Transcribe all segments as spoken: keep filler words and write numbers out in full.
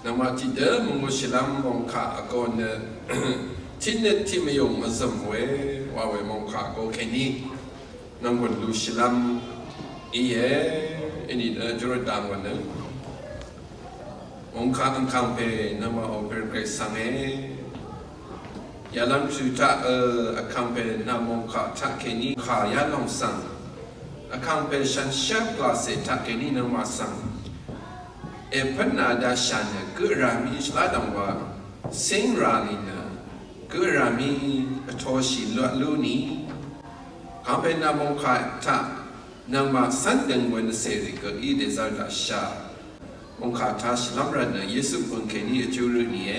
Nvma tiqdø mvngū shìlv́m mòngkà vgō nø tiqnøt tiqmvyùng vzø̀m we wa we mòngkà vgō kèní nvnggùn lú shìlv́m íe. Inìnø júrøt dang wvnø mòngkà vngkàngpè nvma òpè rvgv̀y svnge. Yalv́m tø taq ø vkàngpè nà mòngkà taq kèní kà yalòng svng vkàngpè shànshér glàcè taq kèní nvma svng èpv́n nà dashà nø gø rà mí shvlá dv̀ngwa cíng rà lì nø gø rà mí vtoshì lú lú ni. Kàngpè nà mòngkà taq nvma cv́n døng we nvcèrì gø í dèzvr dashà mòngkà taq shvlv́m rvt nø Yesu bø̀ng kèní vjú rø nìe.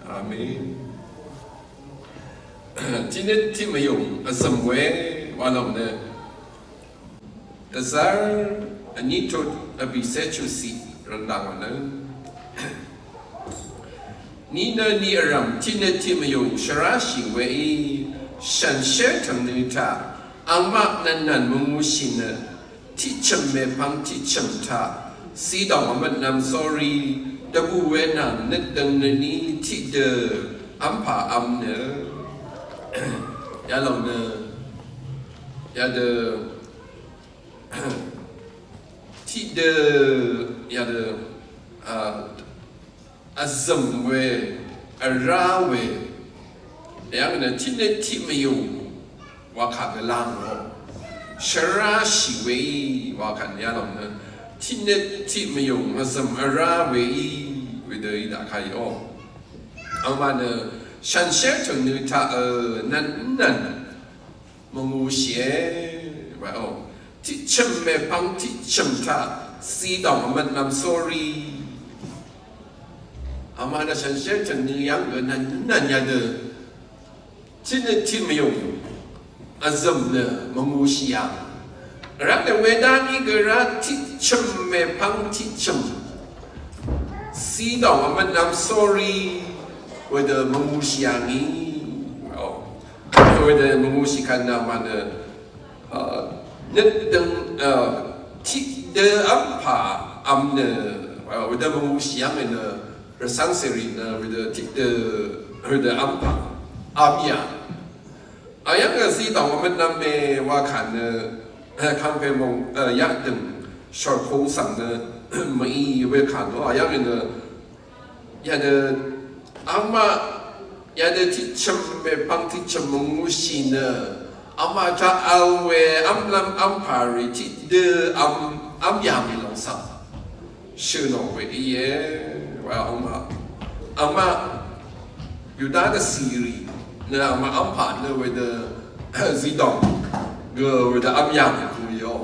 Amen. Tiqnøt tiqmvyùng vzø̀m we wa lòng nø dvzvr vní tut vbìcé chuqciq rvndang wvnø ni nø ni vrv̀m tiqnøt tiqmvyùng shvráshì weí shànshér tø̀ngnø taq angmaq nv̀nnv̀n mvngūshì nø tiqchø̀m mèpvng tiqchø̀m taq zidòng vmvtnvm sórí dvbù we nvng nøt døng nø ni tiqdø vmpà vm nø yalòng nø yadø tiqdø yadø a vzø̀m we vrá we yv̀ng nø tiqnøt tiqmvyùng wa kà gø lang rò shvráshì weí wa kà nø yalòng nø tiqnøt tiqmvyùng vzø̀m vrá weí wedø í daq kà í ò. Angmaq nø shànshér tø̀ngnø taq ø nv̀nnv̀n mvngūshìe wa ò. Tiqchø̀m mèpvng tiqchø̀m taq zidòng vmvtnvm sórí angmaq nø shànshér tø̀ngnø yv̀ng gø nv̀nnv̀n yadø tiqnøt tiqmvyùng vzø̀m nø mvngūshì yà. Vrvt nø wedø ni gø rá tiqchø̀m mèpvng tiqchø̀m zidòng vmvtnvm sórí wedø mvngūshì yà ngì. Ò. Wedø mvngūshì kà nvma nø nøt døng tiqdø vmpà vm nø wedø mvngūshì yà ngì nø rvcv́ng cèrì nø wedø tiqdø wedø vmpà vm yà. Ayv́ng gø zidòng vmvtnvm mè wa kà nø kàngpè mòng yaqdø̀ng shòrkung svng nø mv-í we kà nø ayv́ng nø yadø angmaq yadø tiqchø̀m mèpvng tiqchø̀m mvngūshì nø angmaq taq vl we vmlv́m vmpà rì tiqdø vm vm yà mì lòng svng shø̀n ò we íe. Wa angmaq angmaq Yuda dvcì rì nø angmaq vmpà nø wedø zidòng gø wedø vm yà mì kù íò.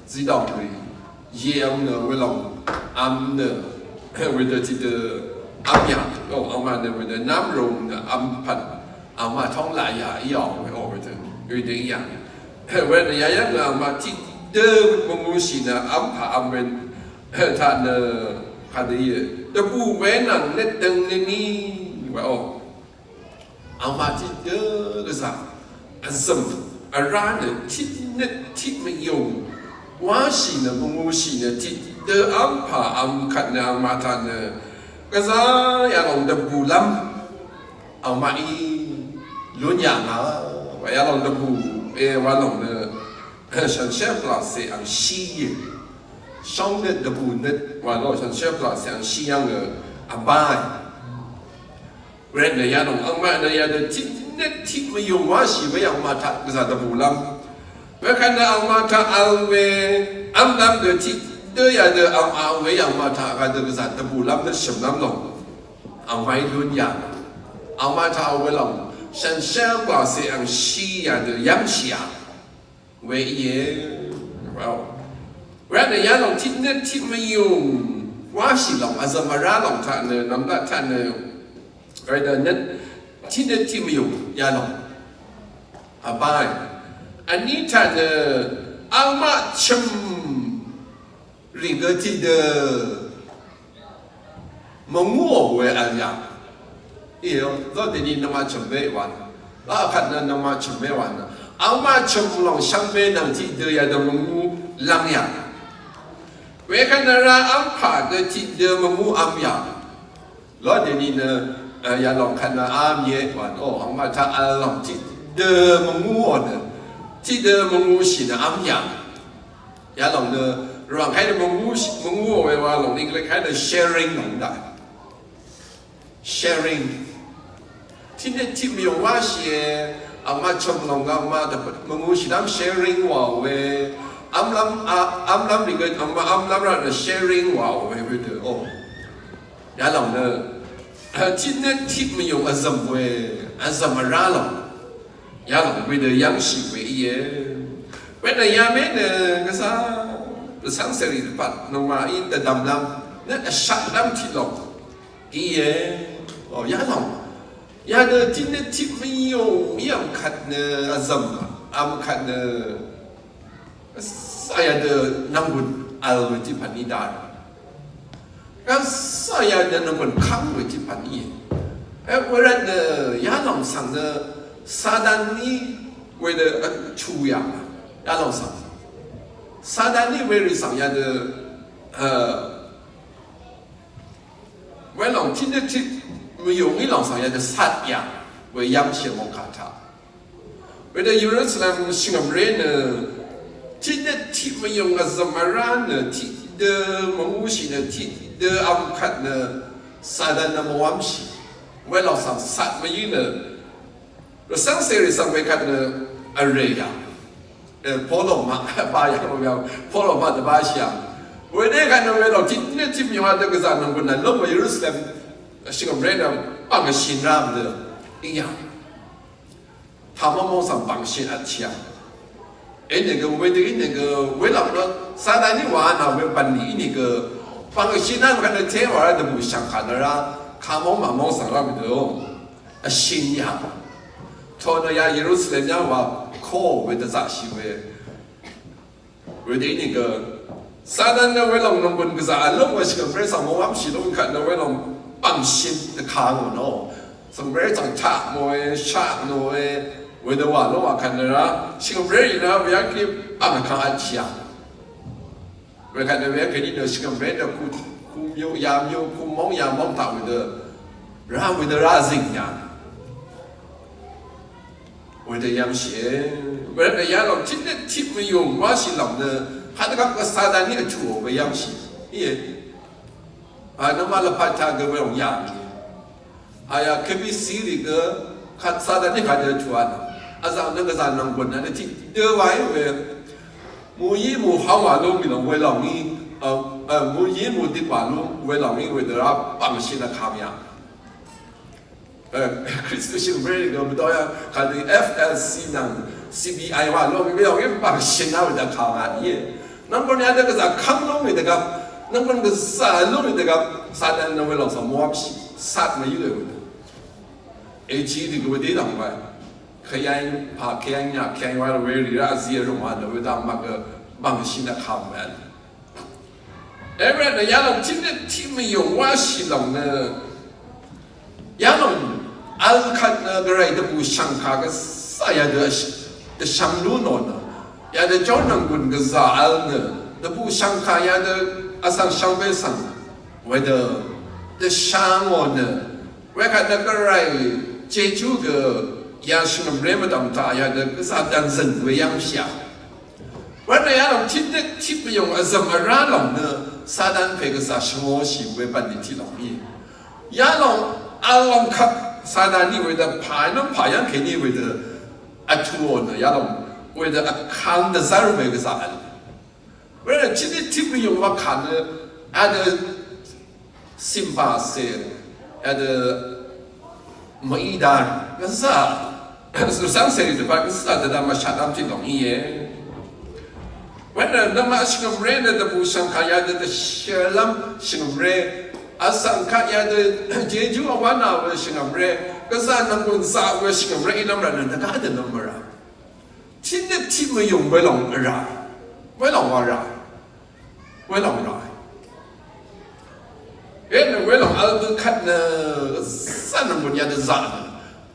Zidòng rì Yv̀ng nø welòng vm nø wedø tiqdø vm yà. Ò, angmaq nø wedø nvmrùng nø vm pvt angmaq tóng laq yà í ò we ò wedø wedø í yà. Wenø yayv́ng nø angmaq tiqdø mvngūshì nø vm pà vm we taq nø kadø í dvbù we nvng nøt døng nø ni we ò. Angmaq tiqdø gvzà vzø̀m vrá nø tiqnøt tiqmvyùng wáshì nø mvngūshì nø tiqdø vmpà vm kvt nø angmaq taq nø gvzà yalòng dvbùlv́m angmaqí lún yà ngà wa yalòng dvbù e wa lòng nø shànshér pvlàcè angshí íe. Shóngnøt dvbùnøt wa lòng shànshér pvlàcè angshí yv́ng nø vbáì. Rvt nø yalòng angmaq nø yadø tiqnøt tiqmvyùng wáshì we angmaq taq gvzà dvbùlv́m. Wekvt nø angmaq taq vl we vmlv́m dø tiqdø yadø angmaq we angmaq taq kadø gvzà dvbùlv́m nø shø̀mlv́m lòng. Angmaqí lún yà. Angmaq taq vl we lòng shànshér pvlàcè angshí yadø yv́ngshì yà. We íe. Wow. Rvt nø yalòng tiqnøt tiqmvyùng wáshì lòng vzø̀m vrá lòng taq nø nvmlat taq nø. Rvt nø nøt tiqnøt tiqmvyùng yalòng. Vbáì. Vní taq nø angmaq chø̀m rì gø tiqdø mvngúò we vl yà. Íò, zó dèni nvma chø̀m we wa nø. Laq kvt nø nvma chø̀m we wa nø. Angmaq chø̀m lòng shvngbe nvng tiqdø yadø mvngú lv́ng yà. Wekvt nø rá vmpà gø tiqdø mvngú vm yà. Lónìí nø, eh, yalòng kvt nø vm íe wa nø, o, angmaq taq vl lòng tiqdø mvngú ò nø, tiqdø mvngúshì nø vm yà. Yalòng nø, rvwàng kàí nø mvngú, mvngú ò we wa lòng, English kàí nø sharing lòng daq. Sharing. Tiqnøt tiq mvyùng wáshìe, angmaq chø̀m lòng gø angmaq dvpvt mvngúshì dvm sharing wàò we. Vmlv́m, a, vmlv́m rì gø angmaq vmlv́m rvt nø sharing wàò we wedø. O. Yalòng nø, tiqnøt tiq mvyùng vzø̀m we, vzø̀m vrá lòng. Yalòng wedø yv́ngshì we íe. Wedø yamé nø gvzà, dvcv́ng cèrì dvpvt, nòngmaqí dvdv̀mlv́m, nø vshaqlv́m tiq lòng. Íe, o, yalòng. Yadø tiqnøt tiq mvyùng í vm kvt nø vzø̀m, vm kvt nø, gvzà yadø nv̀nggùn vl we tiq pv̀n í daq. Gvzà yadø nv̀nggùn kv́ng we tiq pv̀n í. E, wervt nø yalòng svng nø Satan í wedø, e, chu yà. Yalòng svng. Satan í werì svng yadø, e, Welòng tiqnøt tiq mvyùng í lòng svng yadø sat yà we yv́ngshì mòngkà taq. Wedø Yerusalem shvngø̀mré nø tiqnøt tiq mvyùng vzø̀m vrá nø tiqdø mvngúshì nø tiqdø vm kvt nø Satan nø mvwv́mshì. Welòng svng sat mvyǿ nø Rvcv́ng cèrì svng we kvt nø vrè yà. E, polo maq ba yà, polo maq dvbashì yà. Wedø kvt nø welòng tiqnøt tiq mvyùng a dø gvzà nònggùn nv̀n lúng we Yerusalem shvngø̀mré nø bv̀ngshì nrá mvdø. Í yà. Taq mvmong svng bv̀ngshì vtshì yà. Inìgø wedø inìgø welòng nø Satan í wa nà we bv̀nlì inìgø bv̀ngshì nrá mvkvt nø té wa rá dvbù shv̀ngkà nø rá kà mong màmong svng rá mvdø. Vshìn yà. Tø nø ya Yerusalem yv́ng wa kó we dvzaqshì we. Wedø inìgø Satan nø welòng nònggùn gvzà vlúng we shvngø̀mré svng mò wv́mshì lúng kvt nø welòng bv̀ngshì dvkà ngò nò. Shvngø̀mré svng taq mòe, shaq nòe, wedø wà lúng wà kvt nø rá. Shvngø̀mré rì nø we yv́ng kí bv̀ng vkvng vtshì yà. Wekvt nø wekvt í nø shvngø̀mré nø ku, ku myú, ya myú, ku móng, ya móng taq wedø. Rá wedø rá zìng yà. Wedø yv́ngshìe. Wervt nø yalòng tiqnøt tiq mvyùng wáshì lòng nø. Kadvgvp gø Satan í vchuò we yv́ngshì. Íe. A, nøngmaq lvpat taq gø welòng yà. Aya kèbí sirì gø kvt Satan ní kadø tuan. Azaq nø gvzà nv̀nggùn nø tiq dø wa í we. Muyí mùhvng wà lú mì lòng we lòng í, e, e, muyí mudit wà lú we lòng í we dø rá bv̀ngshì nø kàm yà. E, Kristu shø̀n we gø mvdø yà kadø F L C nvng C B I wà lú we lòng í bv̀ngshì nø we dø kàm yà íe. Nv̀nggùn yà dø gvzà kv́ng lú we dø gvp. Nv̀nggùn gvzà lú we dø gvp. Satan nø we lòng svng mvwvpshì. Sat mvyǿ we dø. Èchi dø gø wedø dv̀ng ba. Kayang pa, kayang nya, kayang wa we rì rá zí rø ma nø wedø maq gø bv̀ngshì nø kàm we. Ewe nø yalòng tiqnøt tiq mvyùng wáshì lòng nø. Yalòng vl kvt nø gvray dvbù shv̀ngkà gvzà yadø dvshvng lú nò nø. Yadø jórnvng gùn gvzà vl nø. Dvbù shv̀ngkà yadø vsvng shvngbe svng. Wedø dvshvng ò nø. Wekvt nø gvray jejú gø yashvngø̀mré mvdv̀m taq yadø gvzà dv̀nzø̀n we yv́ngshìá. Wekvt nø yalòng tiqdø tiq mvyùng vzø̀m vrá lòng nø Satan pè gvzà shvngōshì we bv̀nlì tiq lòng í. Yalòng vlòng kvt Satan í wedø pà nvng pà yv́ng kèní wedø vtuò nø yalòng wedø vkang dvzv́r we gvzà vl. Wervt nø tiqdø tiq mvyùng wa kà nø adø Simbase, adø mø̀í dá gvzà. Sùsv́ng sèrì dvpvt gvzà dvdvm mvshaq dvm tiq lòng íe. Wenø nøngmaq shvngø̀mré nø dvbù shv̀ngkà yadø dvshø̀lv́m shvngø̀mré. Vsv̀ng kaq yadø jejú vwá nà we shvngø̀mré. Gvzà nv̀nggùn zaq we shvngø̀mré í nv́m rvt nø dvgá dvnøm mvrà. Tiqdø tiq mvyùng welòng vrà. Welòng wa rà. Welòng rà. Wenø welòng vl dø kvt nø zà nv̀nggùn yadø zà nø.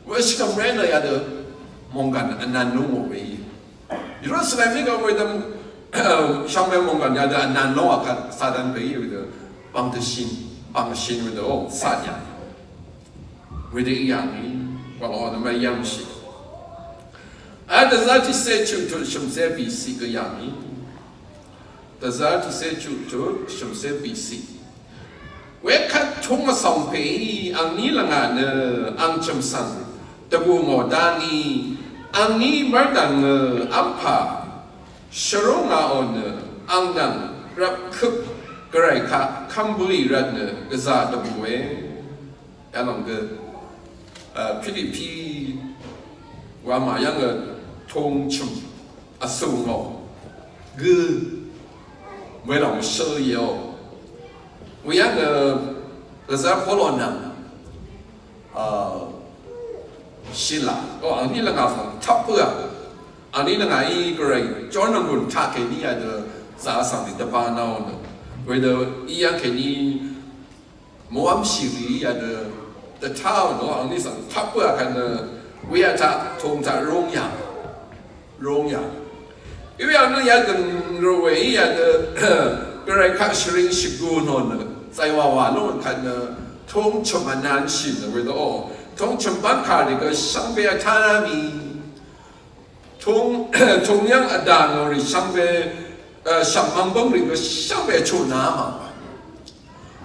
Weshvkvm we nø yadø mòngkàn vnàn lú ngò we í. Yerusalem í gø wedø shvngbe mòngkàn yadø vnàn lú ngò kvt Satan pè í wedø. Bv̀ng dvshìn, bv̀ng shìn wedø o sat yà. Wedø í yàngì, wàlò nø mvyv́mshì. A dvzá tiqsé chuq tut shø̀msé bìciq gø yàngì. Dvzá tiqsé chuq tut shø̀msé bìciq. Wekvt túng vsòng pèí angní lvngà nø ang chø̀m svng dvgù ngò dá ngí, angní mv́rdv̀ng nø v́mpà shvrúngàò nø ang nvng rvpkøp gvray kaq kv́m bǿì rvtnø gvzà dvbùe. Yalòng gø, a, Pilipi wamà yv́ng gø tong chø̀m vsù ngò gø welòng shøl yò. Weyv́ng gø gvzà Polo nvng, a, Shila. O, angní lvngà svng tvp bǿà. Angní lvngà í gvray jórnvng gùn taq kèní yadø zà vsvng dì dvbà nà ò nø. Wedø í yv́ng kèní mvwv́mshì rì yadø dvtá ò nø angní svng tvp bǿà kvt nø weyv́ng taq tong taq rúng yà. Rúng yà. Iwe ang nø yadø røwe í yadø gvray kaq shvring shvgu nò nø zàywàwà lúng kvt nø tong chø̀m vnanshì nø wedø o. Tong chø̀m bv́ngkà rì gø shvngbe vtá rá mì. Tong, tong yv́ng vdà ngò rì shvngbe, e, shv̀m mvngbǿng rì gø shvngbe vchuq nà mà.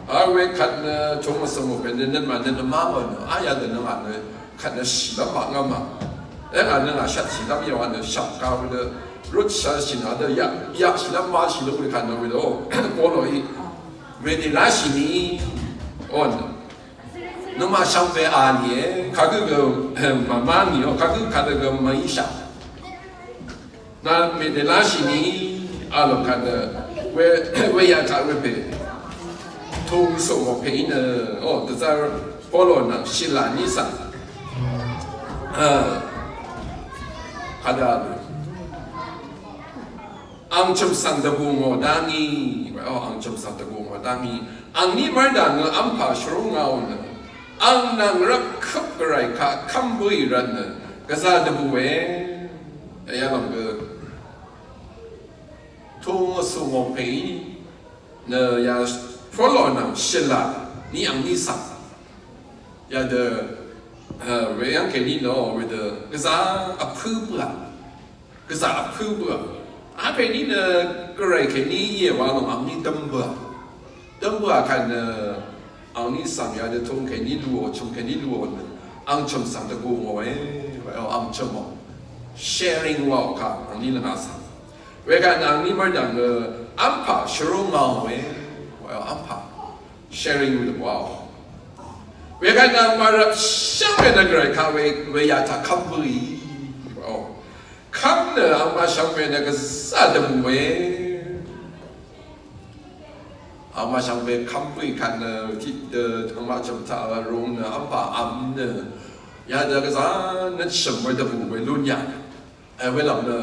A we kvt nø tong vsvng ò pè nø nøt mà nøt nø má mò nø. A yadø nø ngà nø kvt nø shìlv́m mà ngv́m mà. E ngà nø ngà shvt shìlv́m yà wà nø shvt kà we nø rut shvt shì nà dø yaq, yaq shìlv́m má shìlv́m we kvt nø we dø. Polo í. Wedø lá shì nì. O nø. Nøngmaq shvngbe a nìe, kagø gø mvmá nìò, kagø kadø gø mvmá íshà. Nà mèdèláshì nì a lò kadø we, we yà taq we pè. Tong sò mò pè í nø, o, dvzv́r Polo nvng Shila ní svng. A, kadø a lò. Ang chø̀m svng dvbù ngò dá ngí. O, ang chø̀m svng dvbù ngò dá ngí. Angní mv́rdà ngø v́mpà shvrúngàò nø. Ang nvng rvpkøp gvray kaq kv́m bǿì rvtnø. Gvzà dvbùe. Yalòng gø. Tū ngø sù ngò pè í. Nø ya Polo nvng Shila ní angní svng. Yadø, e, we yv́ng kèní nø, wedø, gvzà vpǿ bǿà. Gvzà vpǿ bǿà. Vpè ní nø gvray kèní íe wa lòng angní dv́m bǿà. Dv́m bǿà kà nø angní svng yadø tong kèní luò, chø̀m kèní luò nø. Ang chø̀m svng dvgù ngòe, wa ang chø̀m ò. Sharing wa kà angní lvngà svng. Wekvt nvng angní mv́rdv̀ng nø v́mpà shvrúngàòe, wa v́mpà. Sharing with the world. Wekvt nvng mvrvp shvngbe nø gvray kaq we, we yà taq kv́m bǿì. O. Kv́m nø angmaq shvngbe nø gvzà dvbùe. Angmaq shvngbe kv́m bǿì kvt nø tiqdø angmaq chø̀m taq rung nø v́mpà vm nø. Yadø gvzà nø shø̀m we dvbù we lún yà. E, welv̀m nø,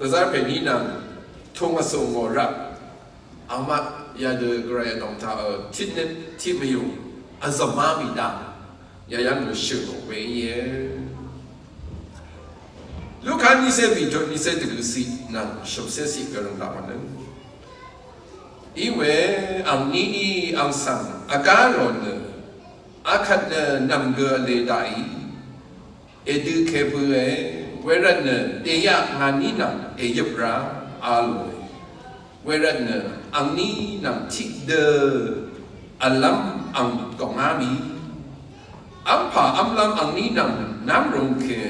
dvzv́r pè ní nvng, tūng vsùng ngò rvp. Angmaq yadø gvray vdòng taq, e, tiqnøt tiqmvyùng, vzv̀má mì daq. Yayv́ng nø shø̀n ò we íe. Luka nícé vìtut nícé dvgø̀ ciq nvng shø̀mcé ciq gv̀rø̀ng daq wv̀n nø. Iwe angníí ang svng vgá rò nø, akvt nø nv̀m gø vle daqì. Èdø kèbø̄e, wervtnø, dèyaq ngàní nvng èyøp rá, a lòe. Wervtnø, angní nvng tiqdø, vlv́m ang gòngá mì. V́mpà v́mlv́m angní nvng nv́m rungke,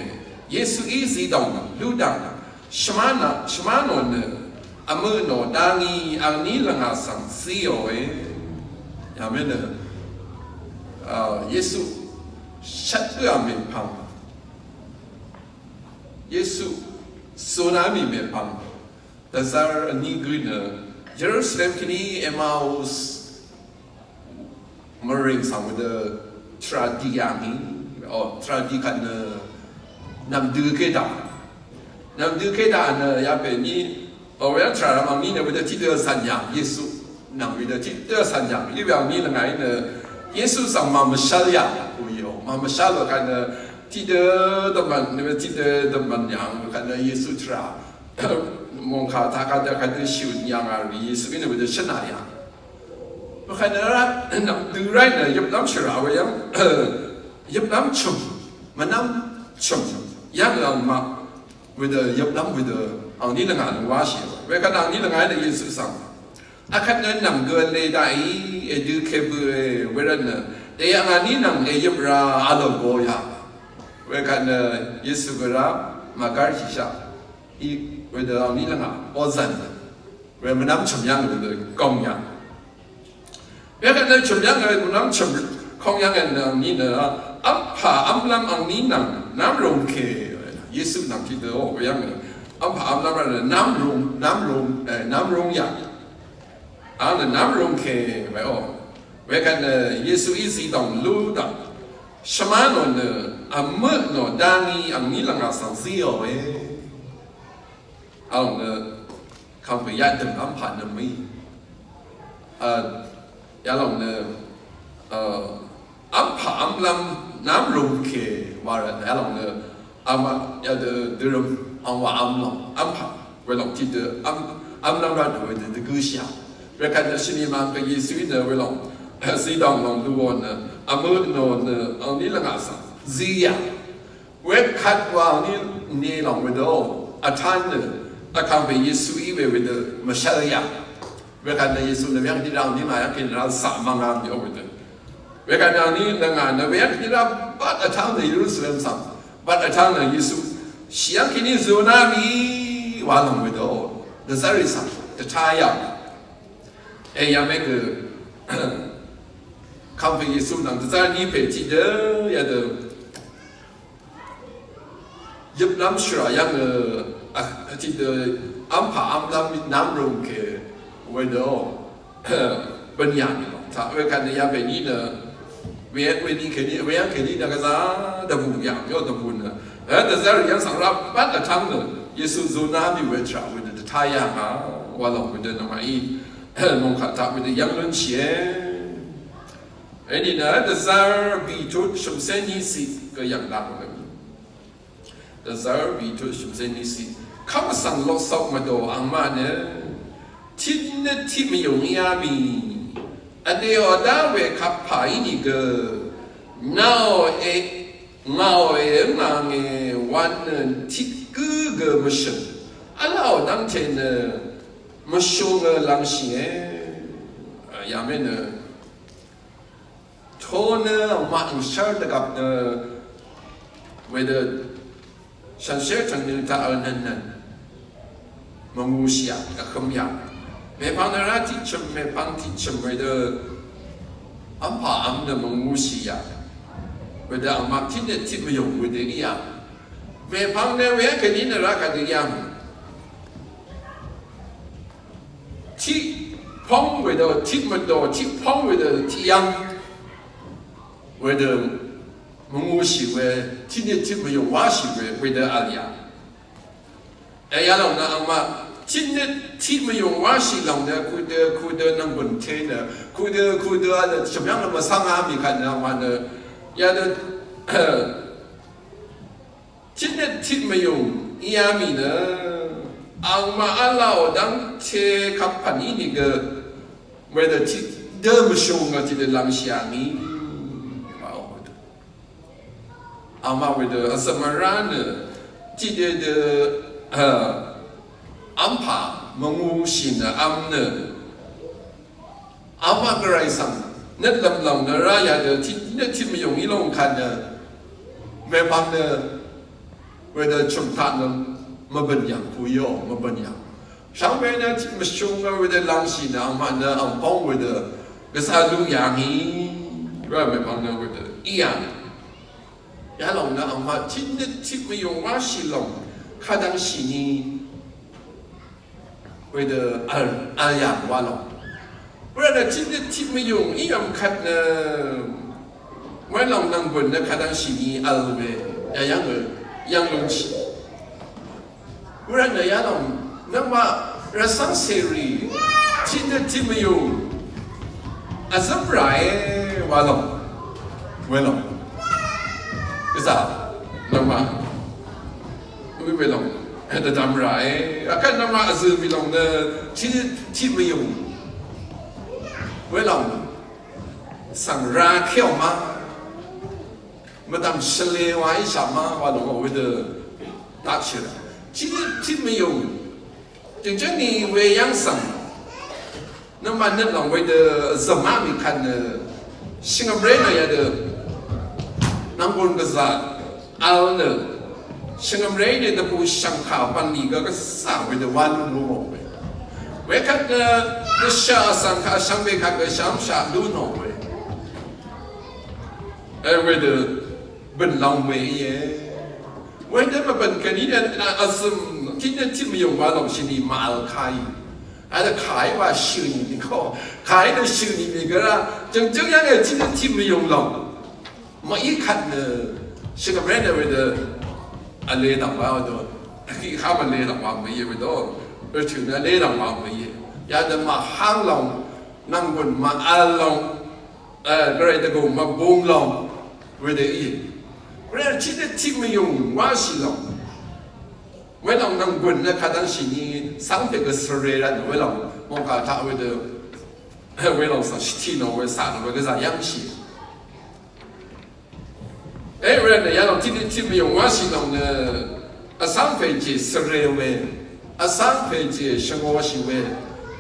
Yesuí zidòng lúdv̀ng, shvmá nò nø, vmø nò dá ngí angní lvngà svng zíòe. Yàmé nø, a, Yesu, shvt gǿà mèpvng. Yesu sona mì mèpvng. Dvzvr vní gø nø Jerusalem kèní Emmaus mvring svng wedø tvrà di yà ngì. O, tvrà di kvt nø nv̀mdø kèdà. Nv̀mdø kèdà nø yapè ní O, we yv́ng tvrà rvmvng ní nø wedø tiqdø cv̀n yàng Yesu. Nvng wedø tiqdø cv̀n yàng. Í we yv́ng ní lvngàí nø Yesu svng màmvshv́l yàng. Uyo, màmvshv́l we kvt nø tiqdø dvmv̀n, nø we tiqdø dvmv̀n yàng we kvt nø Yesu tvrà. Mòngkà taq kadø kadø shø̀n yàng a rì Yesu í nø wedø shvnà yàng. We kvt nø rá, nvng dø ráì nø yøp lv́m shvrà we yv́ng. Yøplv́m chø̀m, mvnv́m chø̀m, yv́ng angmaq, wedø yøplv́m wedø, angní lvngà nø wáshì. Wekvt angní lvngà nø Yesu svng. Akvt nø nvng gø le daqí, èdø kèbø e, wervt nø, dèyv̀ng angní nvng èyøp ra, a lò go ya. Wekvt nø Yesu gø rá, màgár shìshaq. I, wedø angní lvngà, ozv̀n. Wekvt mvnv́m chø̀m yv́ng wedø, gong ya. Wekvt nø chø̀m yv́ng e, mvnv́m chø̀m kong yv́ng e nø, angní nø, vmpà vmlv́m angní nvng, nv́m rung kè, Yesu nvng tiqdø, o, weyv́ng e, vmpà vmlv́m rvt nø, nv́m rung, nv́m rung, e, nv́m rung yà. Ang nø nv́m rung kè, we, o. Wekvt nø, Yesuí zidòng lú daq. Shvmá nò nø, vmøq nò dá ngí, angní lvngà svng zíò we. Vlòng nø, kàngpè yadø̀m vmpà nø mø̀í. Vlòng nø, vmpà vmlv́m nv́m rungkè wa rvt nø, vlòng nø, vm, yadø, dørøm, angwà vmlòng, vmpà, welòng tiqdø, vm, vmlv́m rvt nø wedø, dvgøshìà. Wekvt nø shvnì mv̀ng kà Yesuí nø welòng, zidòng lòng luò nø, vmø nò nø, angní lvngà svng, zíà. Wekvt wa angní nì lòng wedø, vtán nø, vkàngpè Yesuí we wedø, mvshv́l yà. Wekvt nø Yesu nø weyv́ng dì rá angní ngà yv́ng kèní rá saq mv́ngá mì ó wedø. Wekvt nø angní nø ngà nø weyv́ng kèní rá bvt vtáng nø Yerusalem svng. Bvt vtáng nø Yesu. Shì yv́ng kèní zø ná mì wa lòng wedø. Dvzv́rì svng. Dvtá yà. E yà mè gø. Kàngpè Yesu nvng dvzv́r ní pè tiqdø yadø. Yøplv́m shvrà yv́ng, a, tiqdø, vmpà vmlv́m nv́m rungkè wedø, bø̀n yà mì lòng. Taq wekvt nø yabèní nø, we, weni kèní, weyv́ng kèní nø gvzà dvbù yà mì, o dvbù nø. E, dvzv́r yv́ng svng rá bvt vtv́ng nø, Yesu zuna mì we tvrà wedø, dvtá yà ngà, wa lòng wedø nøngmaqí, mòngkà taq wedø yv́ng lúnshìe. Eni nø, dvzv́r bìtut shø̀mcé níciq gø yv̀ng daq wedø. Dvzv́r bìtut shø̀mcé níciq. Kv́m vsvng loksok mvdò angmaq nø. Tiq nøt tiq mvyùng íá mì. Vdèò dá we kapà ínìgø. Naò e, ngàò e ngàngè wan nø tiq gǿ gø mvshø̀ng. Vláò dv́ngte nø mvshung ø lvngshìe. Yàmé nø. Tø̄ nø maq ngshv́r dvgvp nø wedø shànshér tv̀ng nø taq vnvnnvn mvngūshì yà, vhø̄m yà. Mèpvng nø rá tiqchø̀m, mèpvng tiqchø̀m wedø vmpà vm nø mvngūshì yà. Wedø angmaq tiq nø tiq mvyùng wedø í yà. Mèpvng nø we kèní nø rá kadø yà. Tiq póng wedø, tiq mvdò, tiq póng wedø, tiq yv́ng. Wedø mvngūshì we, tiq nø tiq mvyùng wáshì we, wedø vl yà. Èyà lòng nø angmaq, tiq nø tiq mvyùng wáshì lòng nø, kudø, kudø nvng bø̀n té nø, kudø, kudø vl nø, shvmyv́ng nø mvsvng á mì kvt nø angmaq nø, yadø, Tiq nøt tiq mvyùng íá mì nø, angmaq v́lá ò dv́ngte kapv̀n ínìgø, wedø tiqdø mvshung nø tiqdø lv́ngshì á mì. Angmaq wedø vzv̀m vrá nø, tiqdø dø, vmpà, mvngūshì nø vm nø, Angmaq gvray svng nøt lv̀mlv̀m nø rá yadø tiq nøt tiq mvyùng í lòng kvt nø mèpvng nø wedø chø̀m taq nø mvbø̀n yv̀ng puyò mvbø̀n yv̀ng. Shvngbe nø tiq mvshung nø wedø lv́ngshì nø angmaq nø angpóng wedø gvzà lú yà ngì rá mèpvng nø wedø í yà ngì. Yalòng nø angmaq tiq nøt tiq mvyùng wáshì lòng kadv́ngshì ngì. Wedø vl, vl yà wa lòng. Wervtnø tiq nøt tiq mvyùng í yv̀m kvt nø, welòng nvng bø̀n nø kadv́ngshì ngì vl we, yà yv́ng ø, yv́ng lúnshì. Wervtnø yalòng, nøngmaq rvcv́ng cèrì, tiq nøt tiq mvyùng, vzø̀m ràe, wa lòng. Welòng. Gvzà, nøngmaq. Wi welòng. Dvdvm ràe. Akvt nøngmaq vzø̀m mì lòng nø tiq, tiq mvyùng. Welòng. Svng ra kèò ma. Mvdv̀m shvlē wa íshà má wa lòng wedø daqshì rà. Tiqdø tiq mvyùng. Jø̀ngjǿng ni we yv́ng svng. Nøngmaq nøt lòng wedø zø̀má mì kvt nø. Shvngø̀mré nø yadø. Nv̀nggùn gvzà. Vl nø. Shvngø̀mré nø dvbù shv̀ngkà bv̀nlì gø gvzà wedø wa lú lú mò we. Wekvt nø. Dvshà vsv̀ngkà shvngbe kvt gø shvmshà lú nò we. E wedø bø̀n lòng we íe. Wedø mvbø̀n kèní nø vzø̀m tiqnøt tiq mvyùng wa lòng shìni màvl kàí. Adø kàí wa shø̀n í nìkò. Kàí nø shø̀n í nìgø rá. Jø̀ngjǿng yv́ng e tiqnøt tiq mvyùng lòng. Màí kvt nø shvngø̀mré nø wedø vle dv̀ng wa wedø. Vkì kà mvle dv̀ng wa mv-íe wedø. Rvtø̀ nø vle dv̀ng wa mv-íe. Yadø màháng lòng. Nv̀nggùn màvl lòng. E, gvray dvgùng mvbung lòng. Wedø í. Gvray tiqdø tiq mvyùng wáshì lòng. Welòng nv̀nggùn nø kadv́ngshì ni cv́ngpè gø svre rvt nø welòng mòngkà taq wedø. Welòng svng shvti nò we caq nò we gvzà yv́ngshì. E, wervt nø yalòng tiqdø tiq mvyùng wáshì lòng nø vcv́ngpè jè svre we. Vcv́ngpè jè shvngōshì we.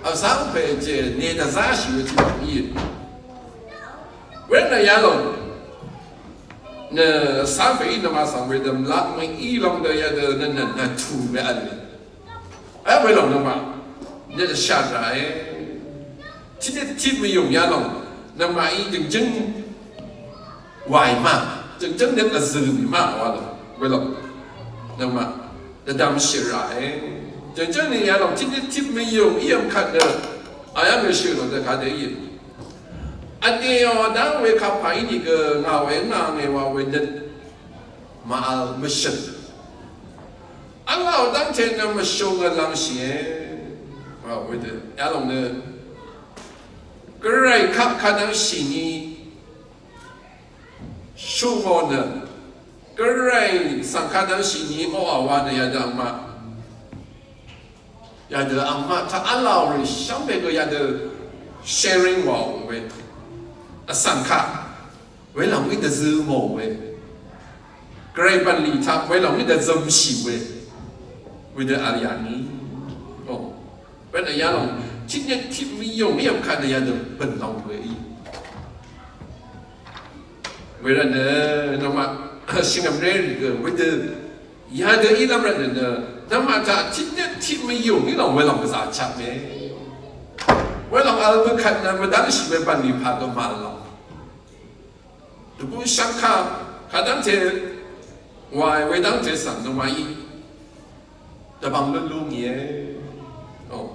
Vcv́ngpè jè ne dvzáshì we tiq lòng í. Wervt nø yalòng nø vcv́ngpè í nøngmaq svng wedø mvlaq mø í lòng dø yadø nø nø nø tù we vl we. Vl we lòng nøngmaq nø shà ràe. Tiqdø tiq mvyùng yalòng nøngmaq í jø̀ngjǿng wàì ma. Jø̀ngjǿng nø vzø̀ mì ma wa lòng. We lòng nøngmaq dvdvm shì ràe. Jø̀ngjǿng nø yalòng tiqdø tiq mvyùng í yv̀ng kvt nø. Ayv́ng nø shø̀ lòng dø kadø í. Vdè ò dv́ng we kapà í nìgø ngà we ngà ngè wa we nøt màvl mvshø̀n. Vl ngà ò dv́ngte nø mvshung vlv́ngshìe. Wa wedø yalòng nø gvray kaq kadv́ngshì ni shungò nø gvray svng kadv́ngshì ni oqà wa nø yadø angmaq. Yadø angmaq taq vlàò rì shvngbe gø yadø sharing wàò we. Vsvng kaq welòng í dvzø mò we. Gvray bv̀nlì taq welòng í dvzømshì we. Wedø vl yà ni. O. Wedø yalòng tiqnøt tiq mvyùng í yv̀ng kvt nø yadø bø̀n lòng we í. Wervt nø nøngmaq shvngø̀mré rì gø wedø yadø í lv́m rvt nø nø nøngmaq taq tiqnøt tiq mvyùng í lòng welòng gvzà chap me. Welòng vl mvkvt nø mvdv́ngshì we bv̀nlì pà gø màvl lòng. Dvbù shvngkà kadv́ngte wàì wedv́ngte svng nøngmaq í dvbvng lún lú ngìe. O.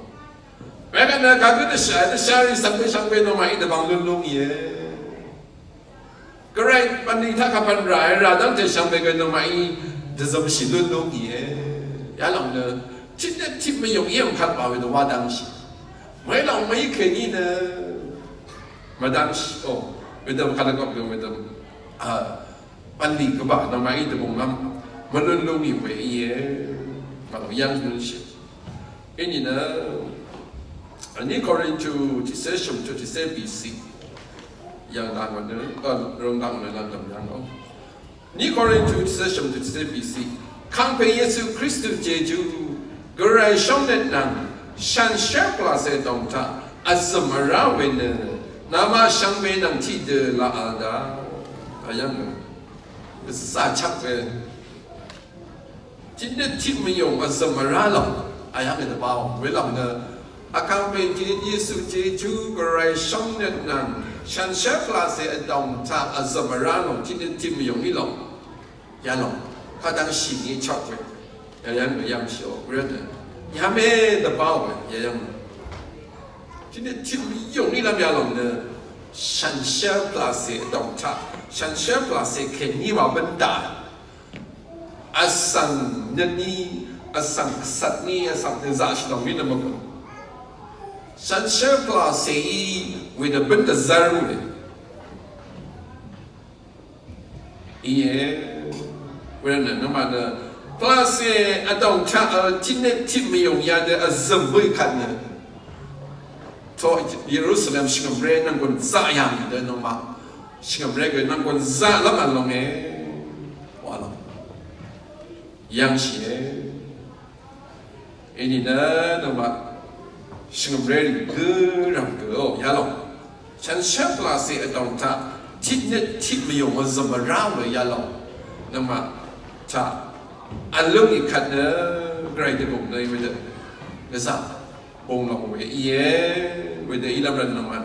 Wekvt nø kagǿ dvshà dvshà rì svng dvshvng we nøngmaq í dvbvng lún lú ngìe. Gvray bv̀nlì taq kapv̀n ràe rà dv́ngte shvngbe gø nøngmaq í dvzømshì lún lú ngìe. Yalòng nø tiqnøt tiq mvyùng í yv̀ng kvt ba wedø wa dv́ngshì. Welòng mv-í kèní nø mvdv́ngshì. O, wedø kadvgvp gø wedø. A, bv̀nlì gvbà nøngmaq í dvbùngvm mvlún lú ngì we íe. Màlòng yv́ng lúnshì. Inìnø vní Korintu tiqcé shø̀mtu tiqcé bìciq. Yv̀ng dv̀ng nø, røng dv̀ng nø lv̀ngdv̀m yv̀ng o. Vní Korintu tiqcé shø̀mtu tiqcé bìciq. Kangpè Yesu Kristu jeju gvray shóngnøt nvng shànshér pvlàcè dòng taq vzø̀m vrá we nø namaq shvngbe nvng tiqdø laq vl da. Ayv̀ng nø. Vzà chvk we. Tiqnøt tiq mvyùng vzø̀m vrá lòng. Ayv́ng dvbá ò. Welòng nø. Vkàngpè Yesu jeju gvray shóngnøt nvng shànshér pvlàcè vdòng taq vzø̀m vrá lòng tiqnøt tiq mvyùng í lòng. Yalòng. Kadv́ngshì ngí chvk we. Yayv́ng nø yv́ngshì ò. Wervt nø. Yamé dvbá ò. Yayv́ng nø. Tiqnøt tiq mvyùng í lv́m yalòng nø. Shànshér pvlàcè vdòng taq. Shànshér pvlàcè kèní wa bǿn dà. Vsvng nøtní, vsvng vsvtní, vsvng dvzaqshì lòng mí nø mvgø. Shànshér pvlàcèí wedø bǿn dvzv́r we. Íe. Wervt nø nøngmaq nø pvlàcè vdòng taq vl tiqnøt tiq mvyùng yadø vzø̀m bǿì kvt nø. Toq Yerusalem shvngø̀mré nv̀nggùn zaq yà mì dø nøngmaq. Shvngø̀mré gø nv̀nggùn zaq lv́m vl lónge. yv́ngshìe. Inìnø nøngmaq shvngø̀mré rì gǿ rv̀m gø o yalòng. Shànshér pvlàcè vdòng taq tiqnøt tiq mvyùng vzø̀m vrá we yalòng. Nøngmaq taq vlǿngì kvt nø gvray dvgùng nø wedø gvzà bung lòng we íe. Wedø ílv́m rvt nøngmaq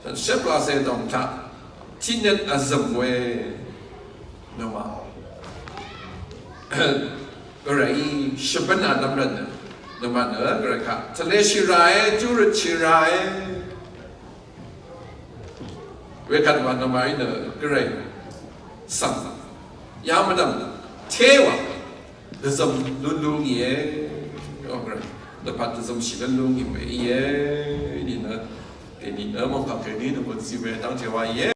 shànshér pvlàcè vdòng taq tiqnøt vzø̀m we nøngmaq gvray shvbǿn vlv́m rvt nø nøngmaq nø gvray kaq tvleshì ràe, júrøtshì ràe. Wekvt wa nøngmaqí nø gvray svng yamvdv̀m téwa dvzøm lún lúngìe. Gvray dvpvt dvzømshì lún lúngì we íe. Inìnø dènìnø mòngkv̀m kèní nø bø̀n zí we dv́ngte wa íe.